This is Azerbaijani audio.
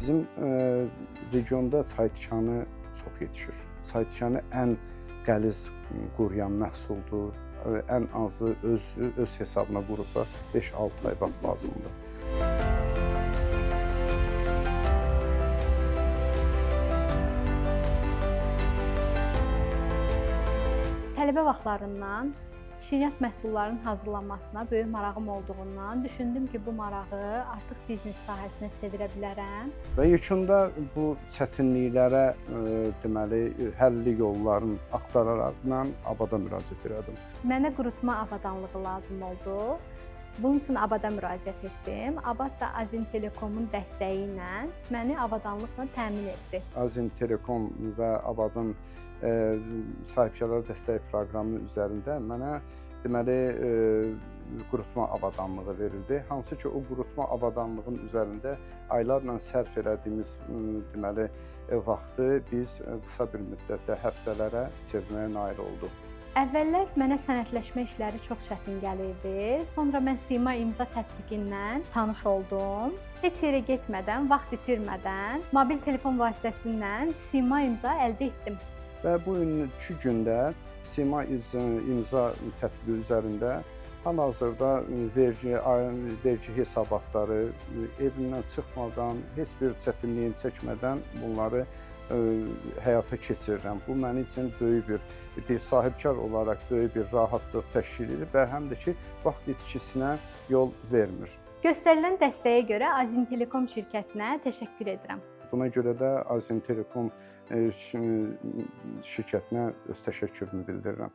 Bizim regionda çay tikanı çox yetişir. Çay tikanı ən qəliz quruyan məhsuldur. Ən azı öz hesabına qurusa 5-6 ay vaxt lazımdır. Tələbə vaxtlarından şirniyyat məhsullarının hazırlanmasına böyük marağım olduğundan düşündüm ki, bu marağı artıq biznes sahəsinə çevirə bilərəm. Və yekunda bu çətinliklərə deməli həlli yollarını axtararaq mən Abada müraciət elədim. Mənə qurutma avadanlığı lazım oldu. Bunun üçün Abada müraciət etdim. Abad da Azin Telekomun dəstəyi ilə məni avadanlıqla təmin etdi. Azin Telekom və Abadın sahibkarlara dəstək proqramı üzərində mənə deməli qurutma avadanlığı verildi. Hansı ki, o qurutma avadanlığın üzərində aylarla sərf elədiyimiz deməli vaxtı biz qısa bir müddətdə həftələrə çevirməyə nail olduq. Əvvəllər mənə sənədləşmə işləri çox çətin gəlirdi. Sonra mən Sima imza tətbiqindən tanış oldum. Heç yerə getmədən, vaxt itirmədən mobil telefon vasitəsilə Sima imza əldə etdim. Və bu günkü gündə Sima imza tətbiqi üzərində hal-hazırda vergi hesabatları evimdən çıxmadan, heç bir çətinliyin çəkmədən bunları həyata keçirirəm. Bu mənim üçün böyük bir sahibkar olaraq böyük bir rahatlıq təşkil edir və həm də ki, vaxt itkisinə yol vermir. Göstərilən dəstəyə görə Azin Telekom şirkətinə təşəkkür edirəm. Buna görə də Azin Telekom şirkətinə öz təşəkkürümü bildirirəm.